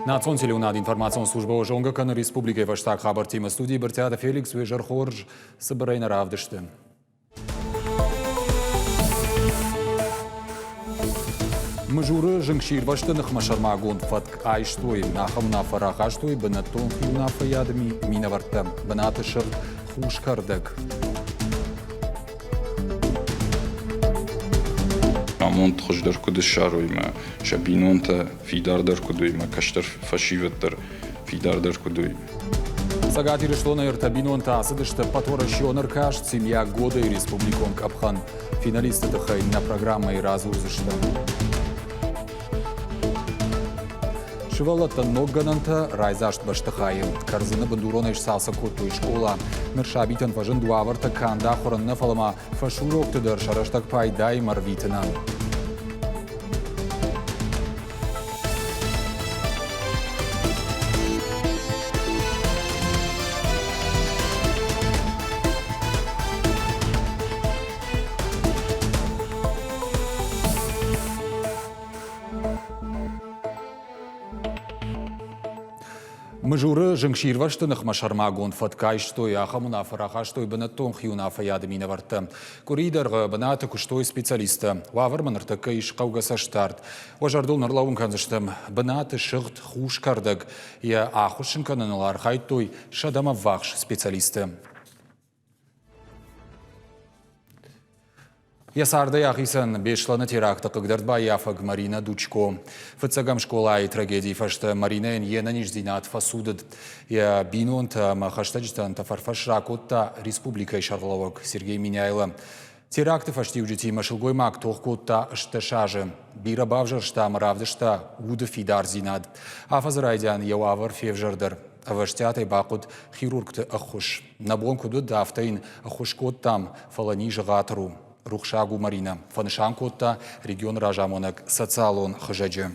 Национ телеуынад информацион службӕ зонгӕ кӕны республикӕйы фӕстаг хабӕрттимӕ. Студийы Брытъиаты Феликс уе зӕр хорз цыбырӕй нӕ равдысты. Мызуры зынгсирвӕзты ныхмӕ сӕрмагонд фӕтк айстой. Ахӕм уынаффӕ рахастой бынӕттон хиуынаффӕйады минӕвӕрттӕ. Бынаты сыгъд хус кӕрдӕг. Амонд хуыздӕр куыд ссарой мӕ сӕ бинонтӕ фидардӕр куыд уой, мӕ кӕстӕр фӕсивӕд дӕр фидардӕр куыд уой. Цӕгат Ирыстоны ӕртӕ бинонтӕ ацыдысты ӕппӕтуӕрӕсеон ӕркаст «Семья года»-йы республикон къӕпхӕн. Финалистты тыххӕй нӕ программӕйы радзурдзыстӕм. Сывӕллӕттӕн ног гӕнӕнтӕ райдзаст бӕстыхайы. Кӕрдзыны бындуронӕй сцалцӕг кодтой скъола. Ныр сабитӕн фӕзынд уавӕртӕ канд ахуырӕн нӕ, фӕлӕ ма фӕсурокты дӕр сӕ рӕстӕг пайдаимӕ ӕрвитынӕн. Мызуры зынгсирвӕзты ныхмӕ сӕрмагонд фӕтк айстой, ахӕм уынаффӕ рахастой бынӕттон хиуынаффӕйады минӕвӕрттӕ. Къуырийы дӕргъы бынаты куыстой специалисттӕ. Уавӕрмӕ ныртӕккӕ ис хъӕугӕ цӕстдард. Уӕ зӕрдыл нырлӕууын кӕндзыстӕм, бынаты сыгъд хус кӕрдӕг йӕ ахуыссын кӕныныл архайдтой сӕдӕмӕ ӕввахс специалисттӕ. Йӕ цардӕй ахицӕн Беслӕны теракты хъыгдӕрд баййафӕг Марина Дучко. Фыццӕгӕм скъолайы трагедийы фӕстӕ Маринӕйӕн йе нӕниздзинад фӕцудыд. Йӕ бинонтӕ ӕмӕ хӕстӕджытӕн тӕфӕрфӕс ракодта республикӕйы сӕргълӕууӕг Сергей Меняйло. Теракты фӕстиуджытимӕ сылгоймаг тох кодта 18 азы. Бирӕ бавзӕрста ӕмӕ равдыста уды фидардзинад. Афӕдзы райдиан йӕ уавӕр февзӕрдӕр. Ӕвӕстиатӕй бахъуыд хирургты ӕххуыс. Нӕ бон куыд уыд, афтӕ йын ӕххуыс кодтам, фӕлӕ низ ӕгъатыр у. Рухсаг у Маринӕ, фӕнысан кодта регионы разамонӕг социалон хызӕджы.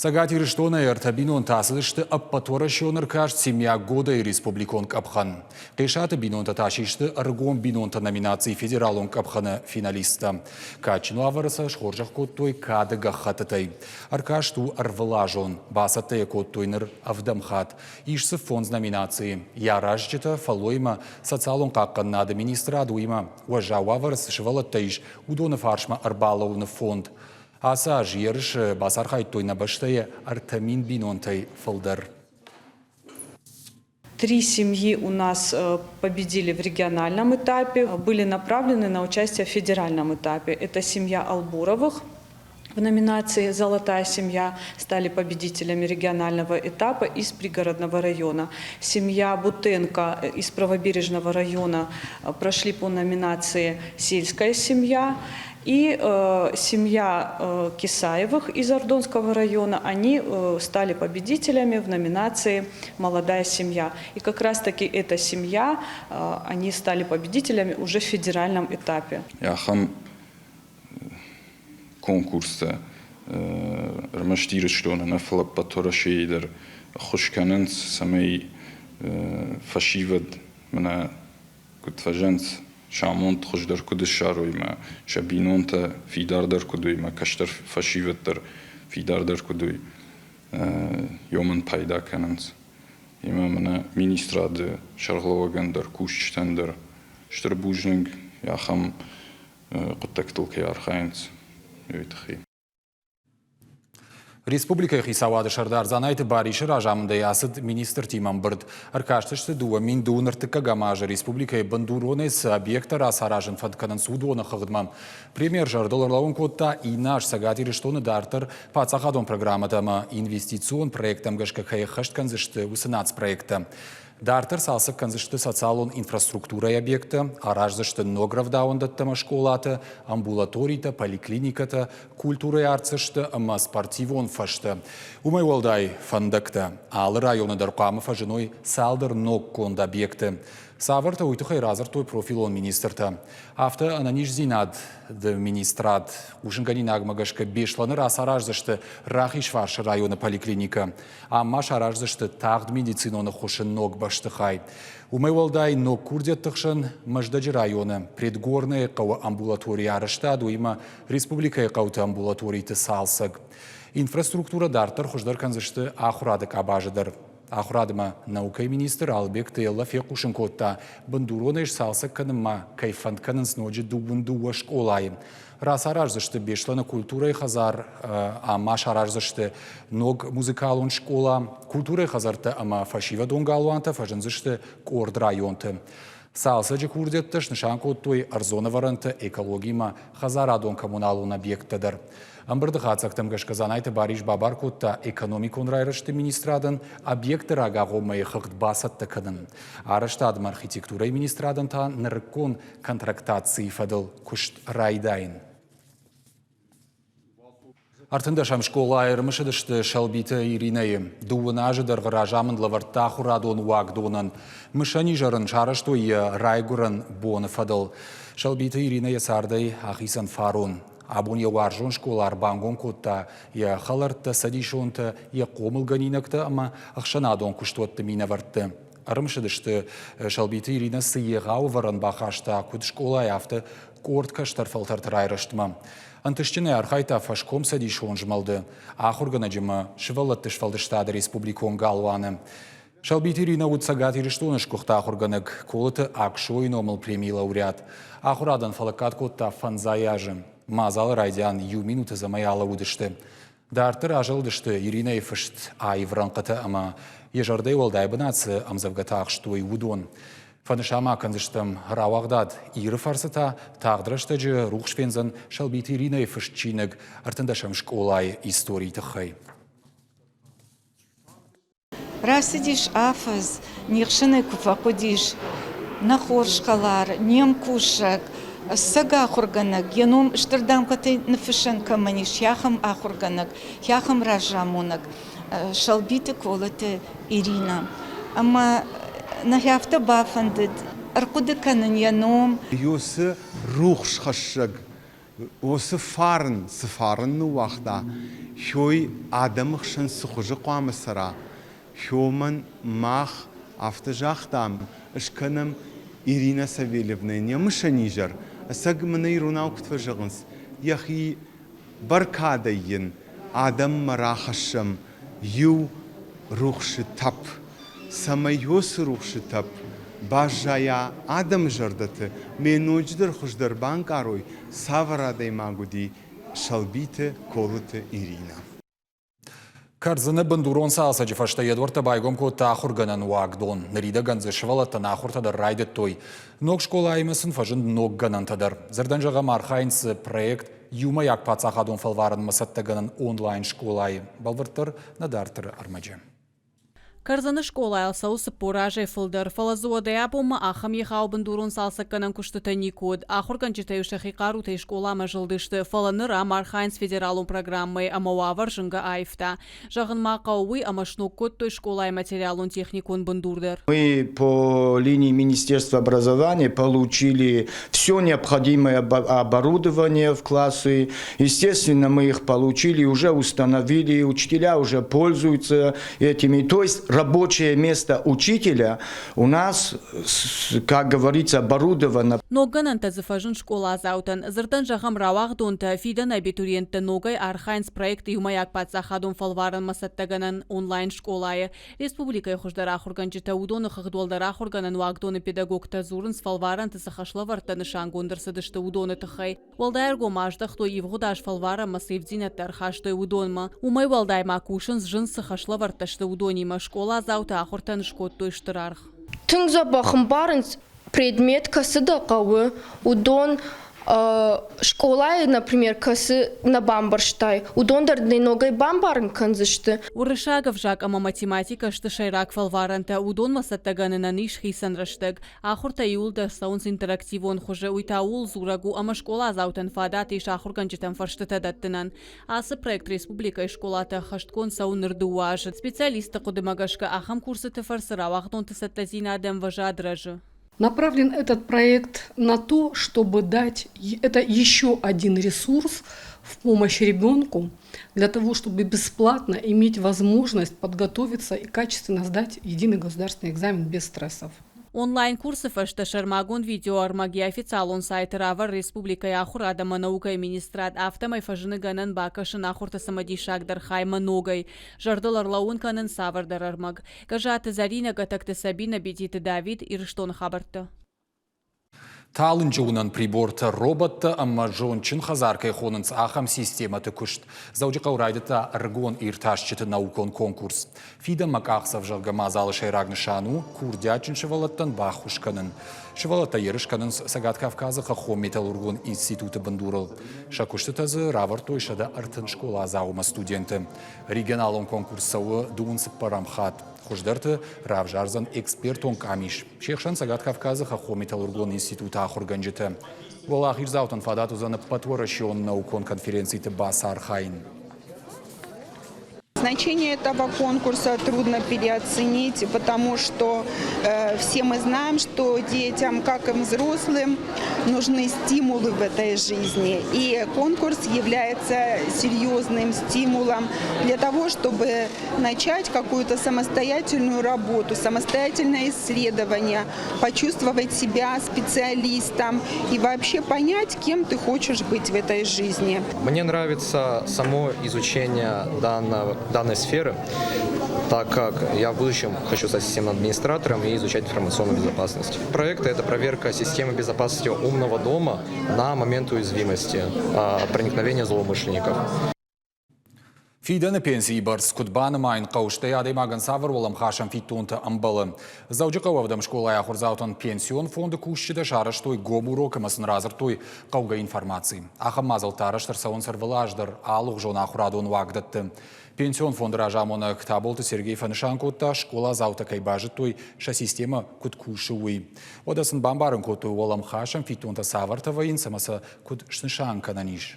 Цӕгат Ирыстонӕй ӕртӕ бинонтӕ ацыдысты ӕппӕтуӕрӕсеон ӕркаст «Семья года»-йы республикон къӕпхӕн. Хъесаты бинонтӕ та систы ӕрыгон бинонтӕ номинацийы федералон къӕпхӕны финалисттӕ. Кадджын уавӕры сӕ схорзӕх кодтой кады гӕххӕттытӕй. Ӕркаст у ӕрвылазон, бацӕттӕ йӕ кодтой ныр ӕвдӕм хатт. Ис дзы фондз номинацийы. Йӕ аразджытӕ фӕллоимӕ социалон хъахъхъӕнынады министрад, уыимӕ уӕззау уавӕры цы сывӕллӕттӕ ис, уыдоны фарсмӕ ӕрбалӕууыны фонд. Ацы аз ерысы бацархайдтой нӕ бӕстӕйы 3000 бинонтӕй фылдӕр. Три семьи у нас победили в региональном этапе, были направлены на участие в федеральном этапе. Это семья Албуровых в номинации «Золотая семья» стали победителями регионального этапа из пригородного района. Семья Бутенко из правобережного района прошли по номинации «Сельская семья». И семья Кисаевых из Ардонского района, они стали победителями в номинации «Молодая семья». И как раз-таки эта семья, они стали победителями уже в федеральном этапе. Ахӕм конкурстӕ ӕрмӕст Ирыстоны нӕ, фӕлӕ ӕппӕт Уӕрӕсейы дӕр ӕххуыс кӕнынц, цӕмӕй фӕсивӕд мӕнӕ куыд фӕзӕнц, сӕ амонд хуыздӕр куыд ссарой мӕ сӕ бинонтӕ фидардӕр куыд уой, мӕ кӕстӕр фӕсивӕд дӕр фидардӕр куыд уой, уымӕн пайда кӕнынц. Ӕмӕ мӕнӕ министрады сӕргълӕууӕгӕн дӕр, кусджытӕн дӕр стыр бузныг, ахӕм хъуыддӕгтыл кӕй архайынц, уый тыххӕй. Республикӕйы хицауады сӕрдар Дзанайты Барисы разамындӕй ацыд министртимӕ ӕмбырд. Ӕркастысты 2002 ӕртыккӕгӕм азы республикӕйы бындуронӕй цы объекттӕ рацаразын фӕнд кӕнынц, уыдоны хыгъдмӕ. Премьер зӕрдыл ӕрлӕууын кодта, иннӕ аз Цӕгат Ирыстоны дарддӕр паддзахадон программӕтӕ ӕмӕ инвестицион проекттӕм гӕсгӕ кӕй ӕххӕст кӕндзысты, уыцы нацпроекттӕ. Дарддӕр цалцӕг кӕндзысты социалон инфраструктурӕйы объекттӕ, араздзысты ног рӕвдауӕндӕттӕ ӕмӕ скъолатӕ, амбулаторитӕ, поликлиникӕтӕ, культурӕйы артдзӕсттӕ ӕмӕ спортивон фӕзтӕ. Уымӕй уӕлдай, фӕндӕгтӕ. Алы районы дӕр хъуамӕ фӕзыной цалдӕр ноггонд объекты. Цавӕртӕ, уый тыххӕй радзырдтой профилон министртӕ. Афтӕ ӕнӕниздзинады министрад хъусынгӕнинагмӕ гӕсгӕ Беслӕны рацараздзысты Рахизфарсы районы поликлиникӕ. Ам ма сараздзысты тагъд медицинон ӕххуысы ног бӕстыхай. Уымӕй уӕлдай ног курдиӕтты хсӕн Мӕздӕджы районы Предгорныйы хъӕуы амбулаторийы арӕзтад, уыимӕ республикӕйы хъӕуты амбулаториты цалцӕг. Инфраструктурӕ дарддӕр хуыздӕр кӕндзысты ахуырады къабазы дӕр. Ахуырадмӕ наукӕйы министр Албегты Эллӕ фехъусын кодта, бындуронӕй сцалцӕг кӕнынмӕ кӕй фӕнд кӕнынц ноджы дыууын дыууӕ скъолайы. Рацараздзысты Беслӕны культурӕйы хӕдзар ӕмӕ сараздзысты ног музыкалон скъола. Культурӕйы хӕдзӕрттӕ ӕмӕ фӕсивӕдон галуантӕ фӕзындзысты къорд районты. Цалцӕджы курдиӕттӕ снысан кодтой ӕрдзон ӕвӕрӕнты экологимӕ хӕдзарадон-коммуналон объекттӕ дӕр. Ӕмбырды хатдзӕгтӕм гӕсгӕ Дзанайты Барис бабар кодта экономикон райрӕзты министрадӕн объекты рагагъоммӕйы хыгъд бацӕттӕ кӕнын. Арӕзтадмӕ архитектурӕйы министрадӕн та нырыккон контрактацийы фӕдыл куыст райдайын. Ӕртындӕсӕм скъолайы ӕрымысыдысты Сӕлбиты Иринӕйы. Дыууын азы дӕргъы разамынд лӕвӕрдта ахуырадон уагдонӕн. Мысӕн изӕр ын сарӕзтой йӕ райгуырӕн боны фӕдыл. Сӕлбиты Иринӕ йӕ цардӕй ахицӕн фарон. Абон йӕ уарзон скъола ӕрбангом кодта йӕ хӕлӕрттӕ, цӕдисонтӕ, йӕ хъомылгӕнинӕгтӕ ӕмӕ ӕхсӕнадон куыстуӕтты минӕвӕртты. Ӕрымысыдысты, Сӕлбиты Иринӕ цы егъау ӕвӕрӕн бахаста куыд скъолайы, афтӕ къорд кӕстӕр фӕлтӕрты райрӕзтмӕ. Ӕнтыстджынӕй архайдта фӕскомцӕдисон змӕлды, ахуыргӕнӕджы ӕмӕ сывӕллӕтты сфӕлдыстады республикон галуаны. Сӕлбиты Иринӕ уыд Цӕгат Ирыстоны сгуыхт ахуыргӕнӕг Колыты Аксойы номыл премийы лауреат. Ахуырадӕн фӕлӕггад кодта фӕндзай азы. Мадзалы райдиан иу минуты ӕдзӕмӕй алӕууыдысты. Дарддӕр азӕлдысты Иринӕйы фыст аив рӕнхъытӕ ӕмӕ йӕ зӕрдӕйы уӕлдай бынат цы ӕмдзӕвгӕтӕ ахстой, уыдон. Фӕнысан ма кӕндзыстӕм, рауагъдад Иры фӕрцы та тагъд рӕстӕджы рухс фендзӕн Сӕлбиты Иринӕйы фыст чиныг ӕртындӕсӕм скъолайы историйы тыххӕй. Рацыдис афӕдз, не хсӕнӕй куы фӕхъуыдис нӕ хорз хӕлар, не мкусӕг, ӕцӕг ахуыргӕнӕг, йӕ ном стыр дамгъӕтӕй ныффыссӕн кӕмӕн ис, ахӕм ахуыргӕнӕг, ахӕм разамонӕг Сӕлбиты Колыты Иринӕ. Ӕмӕ нӕхи афтӕ бафӕндыд ӕрхъуыды кӕнын йӕ ном. Уыцы рухсхӕссӕг Уыцы фарн, цы фарн ныууагъта, хёй адӕмы хсӕн цы хуызы хъуамӕ цӕра, хёмӕн мах афтӕ загътам, скӕнӕм Иринӕ Савельевнӕйӕн йӕ мысӕн изӕр, ӕцӕг мын ӕй иронау куыд фӕзӕгъынц, йӕхи бӕркадӕй йын адӕммӕ рахӕссӕм иу рухсы тӕпп, цӕмӕй уыцы рухсы тӕпп баззайа адӕмы зӕрдӕты, ме ноджыдӕр хуыздӕр банкъарой, цавӕр адӕймаг уыди Сӕлбиты Колыты Иринӕ. Кӕрдзыны бындурон цалцӕджы фӕстӕ йӕ дуӕрттӕ байгом кодта ахуыргӕнӕн уагдон. Ныридӕгӕн дзы сывӕллӕттӕн ахуыртӕ дӕр райдыдтой. Ног скъолаимӕ сын фӕзынд ног гӕнӕнтӕ дӕр. Дзырдӕн зӕгъӕм, архайынц дзы проект Иумӕйаг паддзахадон фӕлварӕнмӕ цӕттӕгӕнӕн онлайн-скъолайы. Бӕлвырддӕр нӕ дарддӕры ӕрмӕджы. Кӕрдзыны скъолайыл цӕуы 40 азӕй фылдӕр, фӕлӕ дзы уӕдӕй абонмӕ ахӕм егъау бындурон цалцӕггӕнӕн куыстытӕ никуы уыд. Ахуыргӕнджытӕ-иу сӕхи хъарутӕй скъоламӕ зылдысты, фӕлӕ ныр ам архайынц федералон программӕйы ӕмӕ уавӕр зынгӕ аивта. Зӕгъын ма хъӕуы уый, ӕмӕ сног кодтой скъолайы материалон-техникон бындур дӕр. Мы по линии Министерства образования получили все необходимое оборудование в классы. Естественно, мы их получили, уже установили, учителя уже пользуются этими. То есть рабочее место учителя у нас, как говорится, оборудовано. Ног гӕнӕнтӕ дзы фӕзынд скъоладзаутӕн. Дзырдӕн зӕгъӕм, рауагъдонтӕ, фидӕны абитуриенттӕ ногӕй архайынц проект Иумӕйаг паддзахадон фӕлварӕнмӕ цӕттӕгӕнӕн онлайн-скъолайы. Республикӕйы хуыздӕр ахуыргӕнджытӕ, уыдоны хыгъд уӕлдӕр ахуыргӕнӕн уагдоны педагогтӕ дзурынц фӕлварӕнты цы хӕслӕвӕрдтӕ нысангонд ӕрцыдысты, уыдоны тыххӕй. Уӕлдай ӕргом аздӕхтой, ивгъуыд аз фӕлварӕнмӕ цы ивддзинӕдтӕ ӕрхастой, уыдонмӕ. Уымӕй уӕлдай ма кусынц, зын цы хӕслӕвӕрдтӕ сты, уыдонимӕ. Скъоладзаутӕ ахуыртӕн скодтой стыр аргъ. Тынг дзӕбӕх ӕмбарынц, предмет кӕцы дӕ хъӕуы, уыдон скъолайы, например, кӕцы нӕ бамбӕрстай, уыдон дӕр дын ногӕй бамбарын кӕндзысты. Уырыссаг ӕвзаг ӕмӕ математикӕ сты сӕйраг фӕлварӕнтӕ, уыдонмӕ цӕттӕгӕнынӕн ис хицӕн рӕстӕг. Ахуыртӕ иууылдӕр цӕуынц интерактивон хуызы, уый та ууыл дзурӕг у, ӕмӕ скъоладзаутӕн фадат ис ахуыргӕнджытӕм фӕрстытӕ дӕттынӕн. Ацы проект республикӕйы скъолаты ӕххӕстгонд цӕуы ныр дыууӕ азы. Специалистты хъуыдымӕ гӕсгӕ, ахӕм курсыты фӕрцы рауагъдонты цӕттӕдзинады ӕмвӕзад рӕзы. Направлен этот проект на то, чтобы дать это еще один ресурс в помощь ребенку для того, чтобы бесплатно иметь возможность подготовиться и качественно сдать единый государственный экзамен без стрессов. Онлайн-курсы фӕстӕ сӕрмагонд видеоӕрмӕг йӕ официалон сайты равӕры республикӕйы ахуырад ӕмӕ наукӕйы министрад, афтӕмӕй фӕзыны гӕнӕн бакӕсын ахуырты цымыдисагдӕр хаймӕ ногӕй, зӕрдыл ӕрлӕууын кӕнын цавӕрдӕр ӕрмӕг. Гӕззаты Зӕринӕ, Гӕтӕгты Сабинӕ, Бититы Давид, Ирыстоны хабӕрттӕ. Талынджы уынӕн прибортӕ, роботтӕ ӕмӕ зондджын хӕдзар кӕй хонынц, ахӕм системӕты куыст. Дзӕуджыхъӕуы райдыдта ӕрыгон иртасджыты наукон конкурс. Фидӕнмӕ къахдзӕф, зӕгъгӕ, мадзалы сӕйраг нысан у курдиатджын сывӕллӕттӕн баххуыс кӕнын. Сывӕллӕттӕ ерыс кӕнынц Цӕгат Кавказы хӕххон металлургон институты бындурыл. Сӕ куыстытӕ дзы равӕрдтой 130 скъоладзауы ӕмӕ студенты. Регионалон конкурс цӕуы дыууын цыппӕрӕм хатт. Хуыздӕрты равзардзӕн экспертон къамис. Се хсӕн Цӕгат Кавказы хӕххон-металлургон институты ахуыргӕнджытӕ. Уӕлахиздзаутӕн фадат уыдзӕн ӕппӕтуӕрӕсеон наукон конференциты бацархайын. Значение этого конкурса трудно переоценить, потому что все мы знаем, что детям, как и взрослым, нужны стимулы в этой жизни. И конкурс является серьезным стимулом для того, чтобы начать какую-то самостоятельную работу, самостоятельное исследование, почувствовать себя специалистом и вообще понять, кем ты хочешь быть в этой жизни. Мне нравится само изучение данного, данной сферы, так как я в будущем хочу стать системным администратором и изучать информационную безопасность. Проект – это проверка системы безопасности умного дома на момент уязвимости, проникновения злоумышленников. Фидӕны пенсийы бӕрц куыд банымайын хъӕуы, стӕй адӕймагӕн цавӕр уӕлӕмхасӕн фиддонтӕ ӕмбӕлы. Дзӕуджыхъӕуы ӕвдӕм скъолайы ахуырдзаутӕн пенсион фонды кусджытӕ сарӕзтой гом урок ӕмӕ сын радзырдтой хъӕугӕ информаци. Ахӕм мадзӕлттӕ арӕзт ӕрцӕуынц ӕрвылаз дӕр алыгъуызон ахуырадон уагдӕтты. Пенсион фонды разамонӕг Таболты Сергей фӕнысан кодта, скъоладзаутӕ кӕй базыдтой, сӕ системӕ куыд кусы, уый. Уӕдӕ сын бамбарын кодтой, уӕлӕмхасӕн фиддонтӕ цавӕртӕ вӕййынц ӕмӕ сӕ куыд снысан кӕнӕн ис.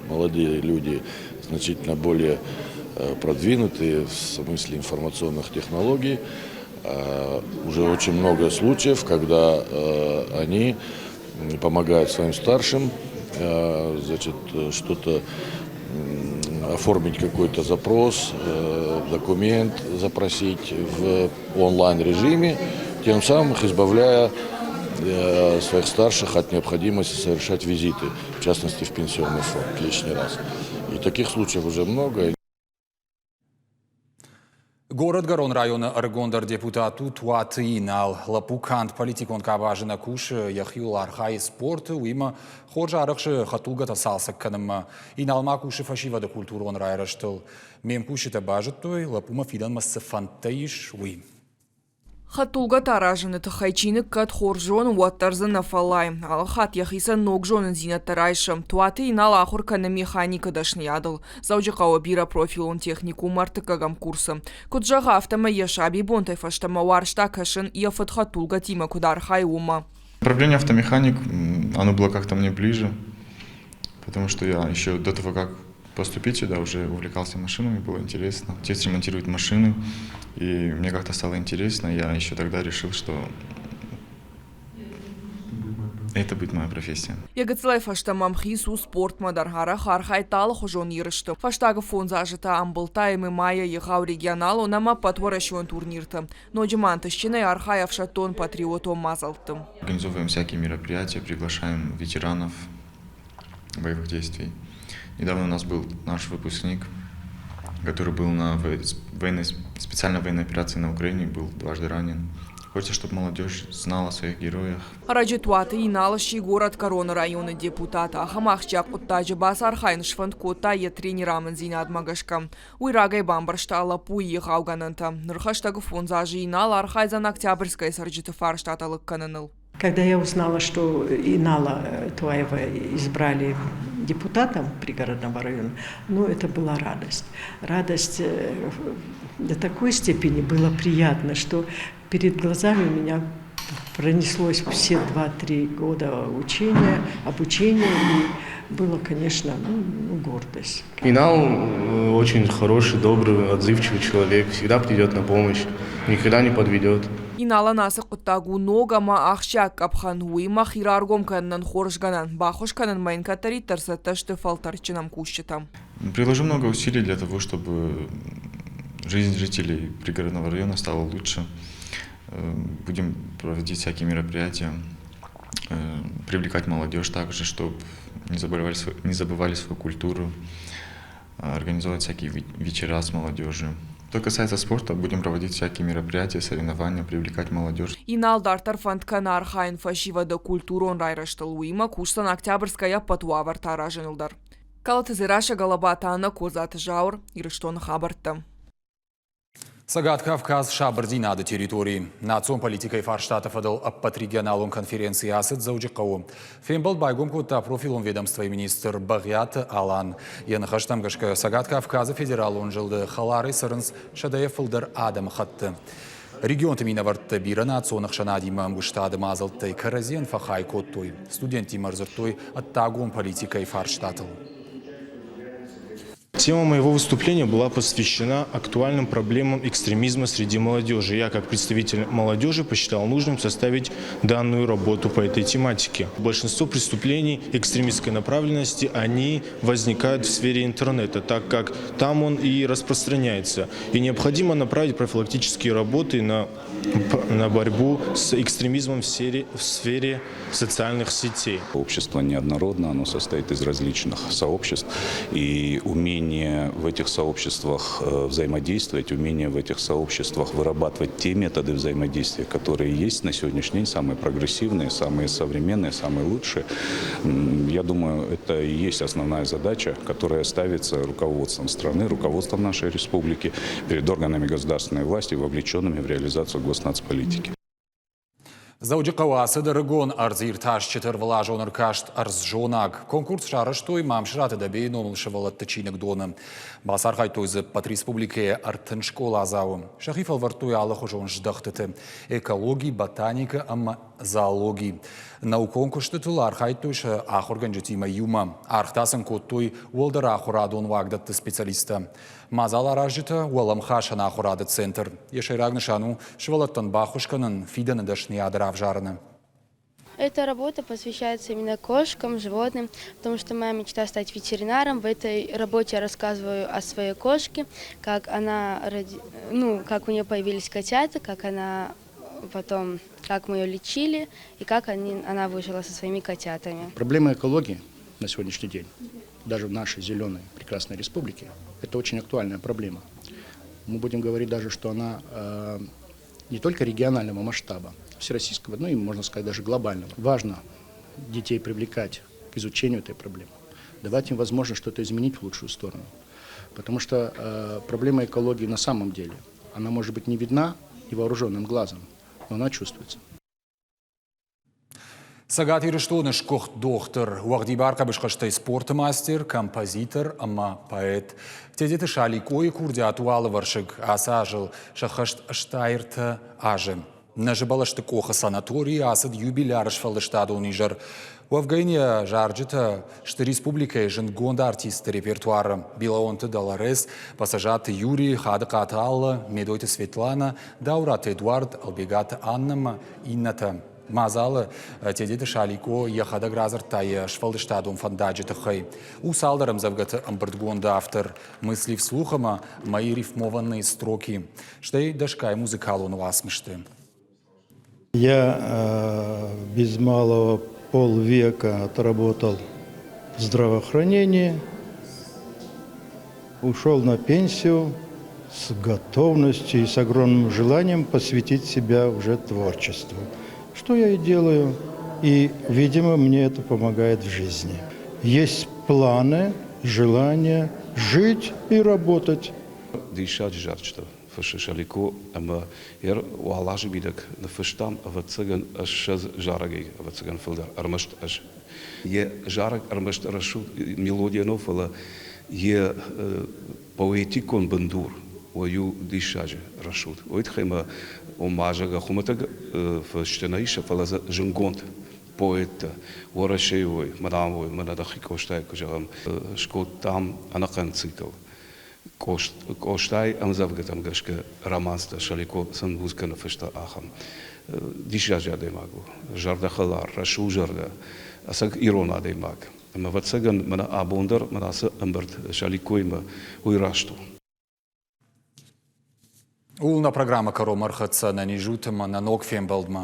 Молодые люди значительно более продвинутые в смысле информационных технологий. Уже очень много случаев, когда они помогают своим старшим, значит, что-то оформить какой-то запрос, документ запросить в онлайн-режиме, тем самым их избавляя своих старших от необходимости совершать визиты, в частности в пенсионный фонд лишний раз. И таких случаев уже много. Горӕтгӕрон районы ӕрыгондӕр депутат у Туаты Инал. Лӕппу канд политикон къабазы нӕ кусы, йӕхиуыл архайы спорты, уыимӕ хорз арӕхсы хӕдтулгӕтӕ цалцӕг кӕнынмӕ. Инал ма кусы фӕсивӕды культурон райрӕзтыл. Ме мкусджытӕ базыдтой, лӕппумӕ фидӕнмӕ цы фӕндтӕ ис, уый. Хӕдтулгӕтӕ аразыны тыххӕй чиныг кӕд хорз зоны, уӕддӕр дзы нӕ фӕллайы. Алы хатт йӕхицӕн ног зонындзинӕдтӕ райсы. Туаты Инал ахуыр кӕны механикы дӕсныйадыл. Дзӕуджыхъӕуы бирӕпрофилон техникум ӕртыккӕгӕм курсы. Куыд зӕгъы, афтӕмӕй йӕ сабибонтӕй фӕстӕмӕ уарзта кӕсын, йӕ фыд хӕдтулгӕтимӕ куыд архайы, уымӕ. Направление автомеханик, оно было как-то мне ближе, потому что я еще до того, как поступить сюда, уже увлекался машинами, было интересно. Отец ремонтирует машины, и мне как-то стало интересно. Я еще тогда решил, что это будет моя профессия. Йӕ гыццылӕй фӕстӕмӕ ӕмхиц у спортмӕ дӕр. Арӕх архайдта алыхуызон ерысты. Фӕстаг фондз азы та ӕмбылдта ММА-йы егъау регионалон ӕмӕ ӕппӕтуӕрӕсеон турнирты. Ноджы ма ӕнтыстджынӕй архайы ӕфсӕддон-патриотон мадзӕлтты. Организовываем всякие мероприятия, приглашаем ветеранов боевых действий. Недавно у нас был наш выпускник, который был на военной, специальной военной операции на Украине, был дважды ранен. Хочется, чтобы молодежь знала о своих героях. Ӕрӕджы Туаты Инал сси горӕтгӕроны районы депутат. Ахӕм ахсджиаг хъуыддаджы бацархайын сфӕнд кодта йӕ тренеры амындзинадмӕ гӕсгӕ. Уый рагӕй бамбӕрста лӕппуйы егъаугӕнӕнтӕ. Ныр хӕстӕг фондз азы Инал архайдзӕн Октябрьскӕйы цӕрджыты фарстатӕ лыг кӕныныл. Когда я узнала, что Инала Туаева избрали депутатом пригородного района, ну, это была радость. Радость до такой степени было приятно, что перед глазами у меня пронеслось все 2-3 года учения, обучения, и было, конечно, ну, гордость. Инал очень хороший, добрый, отзывчивый человек, всегда придет на помощь, никогда не подведет. Иналӕн ацы хъуыддаг у ног ӕмӕ ахсджиаг къӕпхӕн, уыимӕ хи раргом кӕнынӕн хорз гӕнӕн, баххуыс кӕнынмӕ йын кӕддӕриддӕр цӕттӕ сты фӕлтӕрдджын ӕмкусджытӕ. Приложу много усилий для того, чтобы жизнь жителей пригородного района стала лучше. Будем проводить всякие мероприятия, привлекать молодежь также, чтобы не забывали, не забывали свою культуру, организовывать всякие вечера с молодежью. Что касается спорта, будем проводить всякие мероприятия, соревнования, привлекать молодежь. Инал дарддӕр фӕнд кӕны архайын фӕсивӕды культурон райрӕзтыл, уыимӕ кусдзӕн Октябрьскӕйы ӕппӕт уавӕртӕ аразыныл дӕр. Калоты Дзерассӕ, Галабаты Анна, Козаты Зауыр, Ирыстоны хабӕрттӕ. Цӕгат Кавказ сабырдзинады территорийы национ политикӕйы фарстаты фӕдыл ӕппӕт регионалон конференци ацыд Дзӕуджыхъӕуы. Фембӕлд байгом кодта профилон ведомствойы министр Бӕгъиаты Алан. Йӕ ныхӕстӕм гӕсгӕ Цӕгат Кавказы федералон зылды хӕларӕй цӕрынц сӕдӕйӕ фылдӕр адӕмыхатты. Регионты минӕвӕрттӕ бирӕнацион ӕхсӕнадимӕ ӕмгуыстады мадзӕлттӕй кӕрӕдзийӕн фӕхай кодтой. Студенттимӕ ӕрдзырдтой ӕддагон политикӕйы фарстатыл. Тема моего выступления была посвящена актуальным проблемам экстремизма среди молодежи. Я, как представитель молодежи, посчитал нужным составить данную работу по этой тематике. Большинство преступлений экстремистской направленности, они возникают в сфере интернета, так как там он и распространяется. И необходимо направить профилактические работы на борьбу с экстремизмом в сфере социальных сетей. Общество неоднородно, оно состоит из различных сообществ, и умение в этих сообществах взаимодействовать, умение в этих сообществах вырабатывать те методы взаимодействия, которые есть на сегодняшний день, самые прогрессивные, самые современные, самые лучшие. Я думаю, это и есть основная задача, которая ставится руководством страны, руководством нашей республики перед органами государственной власти, вовлеченными в реализацию госнацполитики. Дзӕуджыхъӕуы ацыд ӕрыгон ӕрдзиртасджыты ӕрвылазон ӕркаст «Ӕрдззонӕг». Конкурс сарӕзтой Мамсыраты Дӕбейы номыл сывӕллӕтты чиныгдоны. Бацархайдтой дзы ӕппӕт республикӕйы 30 скъоладзауы. Сӕхи фӕлвӕрдтой алыхуызон здӕхтыты – экологи, ботаникӕ ӕмӕ зоологи. Наукон куыстытыл архайдтой сӕ ахуыргӕнджытимӕ иумӕ. Аргъ сын кодтой уӕлдӕр ахуырадон уагдӕтты специалисттӕ. Мадзаларазджытӕ уӕлӕмхасӕн ахуырады центр. Йӕ сӕйраг нысан у сывӕллӕттӕн баххуыс кӕнын фидӕны дӕсныйад равзарыны. Эта работа посвящается именно кошкам, животным, потому что моя мечта стать ветеринаром. В этой работе я рассказываю о своей кошке, как она, ну, как у нее появились котята, как она потом, как мы ее лечили и как она выжила со своими котятами. Проблема экологии на сегодняшний день, даже в нашей зеленой прекрасной республике, это очень актуальная проблема. Мы будем говорить даже, что она не только регионального масштаба, всероссийского, но и, можно сказать, даже глобального. Важно детей привлекать к изучению этой проблемы, давать им возможность что-то изменить в лучшую сторону. Потому что проблема экологии на самом деле, она может быть не видна невооруженным глазом, но она чувствуется. Цӕгат Ирыстоны сгуыхт дохтыр, уӕгъдибар хъӕбысхӕстӕй спорты мастер, композитор ӕмӕ поэт. Тедеты Шаликъойы курдиат у алывӕрсыг. Ацы азыл сӕххӕст 83 азы. Нӕзыбӕлӕсты къохы санаторийы ацыд юбиляры сфӕлдыстадон изӕр. Уӕвгӕ йын йӕ зарджытӕ сты республикӕйы зындгонд артистты репертуары. Билаонты Долорес, Пассажаты Юрий, Хадыхъаты Алла, Медойты Светлана, Даураты Эдуард, Ӕлбегаты Анна ӕмӕ иннӕтӕ. Мадзалы Тедеты Шаликъо йӕхӕдӕг радзырдта йӕ сфӕлдыстадон фӕндаджы тыххӕй. У цалдӕр ӕмдзӕвгӕты ӕмбырдгонды автор «Мысли вслух» ӕмӕ «Мои рифмованные строки», стӕй дӕсгай музыкалон уацмысты. Я без малого полвека отработал в здравоохранении, ушел на пенсию с готовностью и с огромным желанием посвятить себя уже творчеству. Что я и делаю, и, видимо, мне это помогает в жизни. Есть планы, желание жить и работать. Диссаджы зарджытӕ фыссы Шалико ӕмӕ йӕ уал азы мидӕг ныффыстам, ӕвӕццӕгӕн, 20 зарӕгӕй, ӕвӕццӕгӕн, фылдӕр, ӕрмӕст ӕз. Йӕ зарӕг ӕрмӕст рӕсугъд мелодийӕ нӕу, фӕлӕ йӕ поэтикон бындур уый у диссаджы рӕсугъд. Уый тыххӕй мӕ ома, зӕгъгӕ, хуымӕтӕг фысты нӕ ис, фӕлӕ дзы зынгонд поэттӕ Уӕрӕсейы уой, мӕнӕ уой, мӕнӕ дӕхи Къостайы куы зӕгъӕм, скодтам ӕнӕхъӕн цикл. Къостайы ӕмдзӕвгӕтӕм гӕсгӕ романстӕ Шалико сын музыкӕ ныффыста ахӕм. Диссаджы адӕймаг у, зӕрдӕхӕлар, рӕсугъзӕрдӕ, ӕцӕг ирон адӕймаг. Ӕмӕ, ӕвӕццӕгӕн, мӕнӕ абон дӕр мӕнӕ ацы ӕмбырд Шаликоимӕ уый раст у. Ууыл нӕ программӕ кӕронмӕ ӕрхӕццӕ. Ӕнӕниз ут ӕмӕ нӕ ног фембӕлдмӕ.